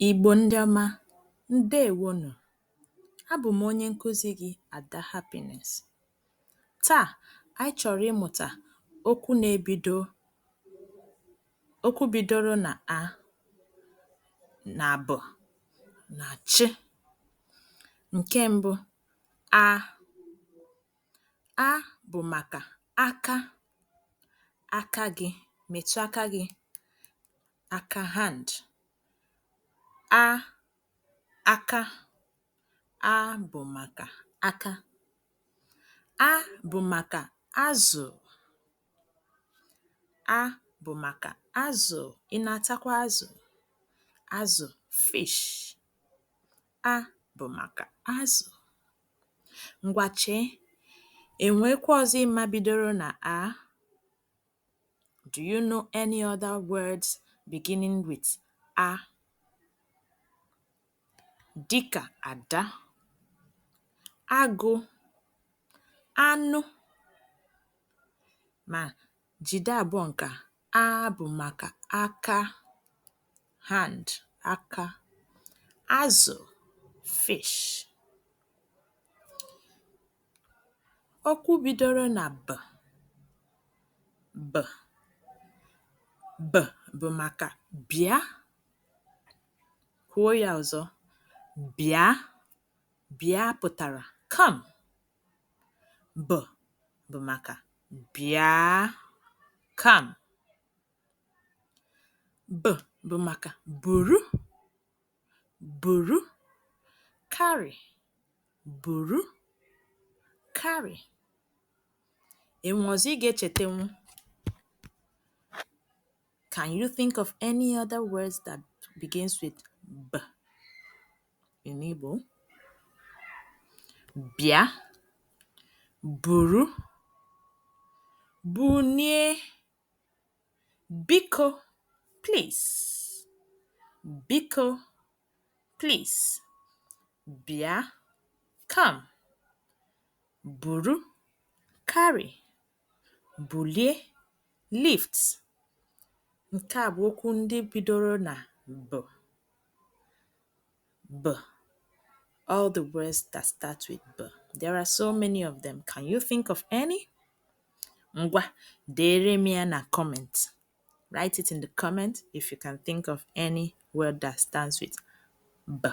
Igbo ndị ọma, ǹdeèwonù. Abụ̀ m onye nkụzi gị Ada Happiness. Taa, anyị chọrọ ịmụta okwu na-ebido okwu bidoro na A na B na Ch. Nke mbụ, A. A bụ maka aka, aka gị, metụ aka gị, aka hand. A, aka. A bụ maka aka. A bụ maka azụ. A bụ maka azụ. Ị na-atakwa azụ? Azụ fish. A bụ maka azụ. Ngwa chee, e nwee okwu ọzọ ị ma bidoro na A? Do you know any other words beginning with A? Dịka Ada, agụ, anụ. Ma jide abụọ nke a, A bụ maka aka hand, aka, azụ fish. Okwu bidoro na B. B. B bụ maka bịa. Kwuo ya ọzọ, bịa. Bịa pụtara come. B bụ maka bịa, come. B bụ maka buru, buru, carry, buru, carry. E nwee ọzọ ị ga-echetenwu? Can you think of any other words that begins with B in Igbo? Bịa, buru, bunie, biko please, biko please, bịa come, buru carry, bulie lift. Nke a bụ okwu ndị bidoro na B. B. All the words that start with B. There are so many of them. Can you think of any? Ngwa, deere m ya na comment. Write it in the comment if you can think of any word that starts with B.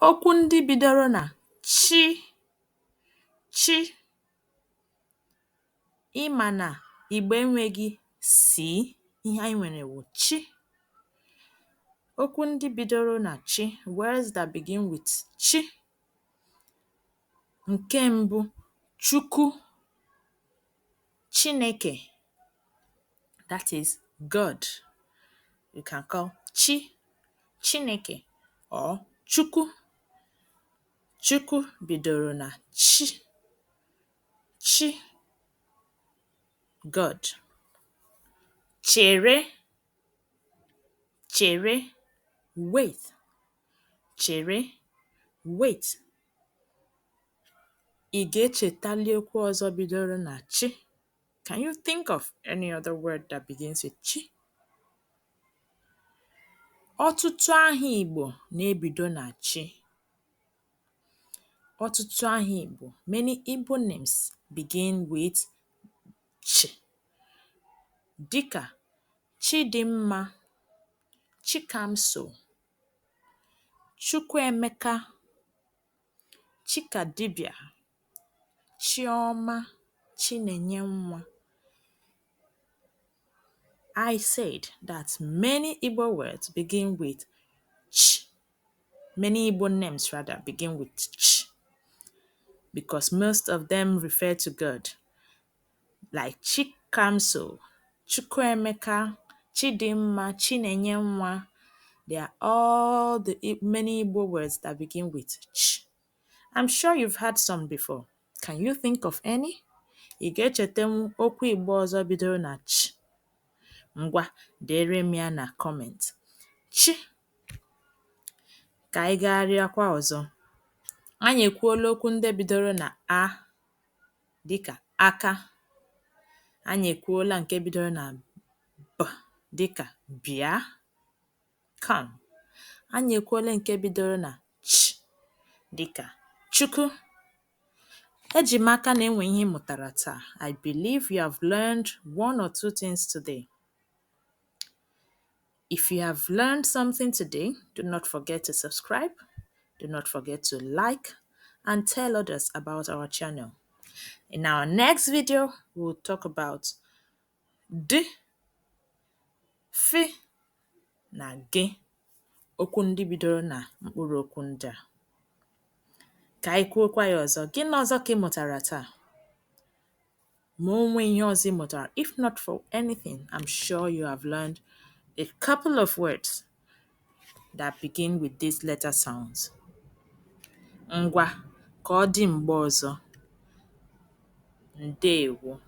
Okwu ndị bidoro na Ch, Ch. Ị ma na Igbo enweghị C, ihe anyị nwere wụ Ch. Okwu ndị bidoro na Ch, words that begin with Ch. Nke mbụ, Chukwu, Chineke, that is God. You can call Chi, Chineke or Chukwu. Chukwu bidoro na Ch, Ch, God. Chere, chere, wait, chere, wait. Ị ga-echetali okwu ọzọ bidoro na Ch? Can you think of any other word that begins with Ch? Ọtụtụ aha Igbo na-ebido na Ch. Ọtụtụ aha Igbo, many Igbo names begin with Ch. Dịka Chidimma, Chikamso, Chukwuemeka, Chikadibia, Chioma, Chinenyenwa. I said that many Igbo words begin with Ch. Many Igbo names rather begin with Ch because most of them refer to God. Like Chikamso, Chukwuemeka, Chidimma, Chinenyenwa. They are all the many Igbo words that begin with Ch. I'm sure you've heard some before. Can you think of any? Ị ga-echetenwu okwu Igbo ọzọ bidoro na Ch? Ngwa, deere m ya na comment. Ch. Ka anyị gagharịakwa ọzọ. Anyị ekwuola okwu ndị bidoro na A dịka aka. Anyị ekwuola nke bidoro na B. dịka bịa, come. Anyị ekwuole nke bidoro na ch dịka Chukwu. Eji m aka na enwe ihe ị mụtara taa. I believe you have learned one or two things today. If you have learned something today, do not forget to subscribe, do not forget to like, and tell others about our channel. In our next video, we'll talk about D, F, na G. Okwu ndị bidoro na mkpụrụ okwu ndị a. Ka anyị kwuokwa ya ọzọ, gịnị ọzọ ka ị mụtara taa? Ma o nwee ihe ọzọ ị mụtara, if not for anything, I'm sure you have learned a couple of words that begin with these letter sounds. Ngwa, ka ọ dị mgbe ọzọ. Ndewo.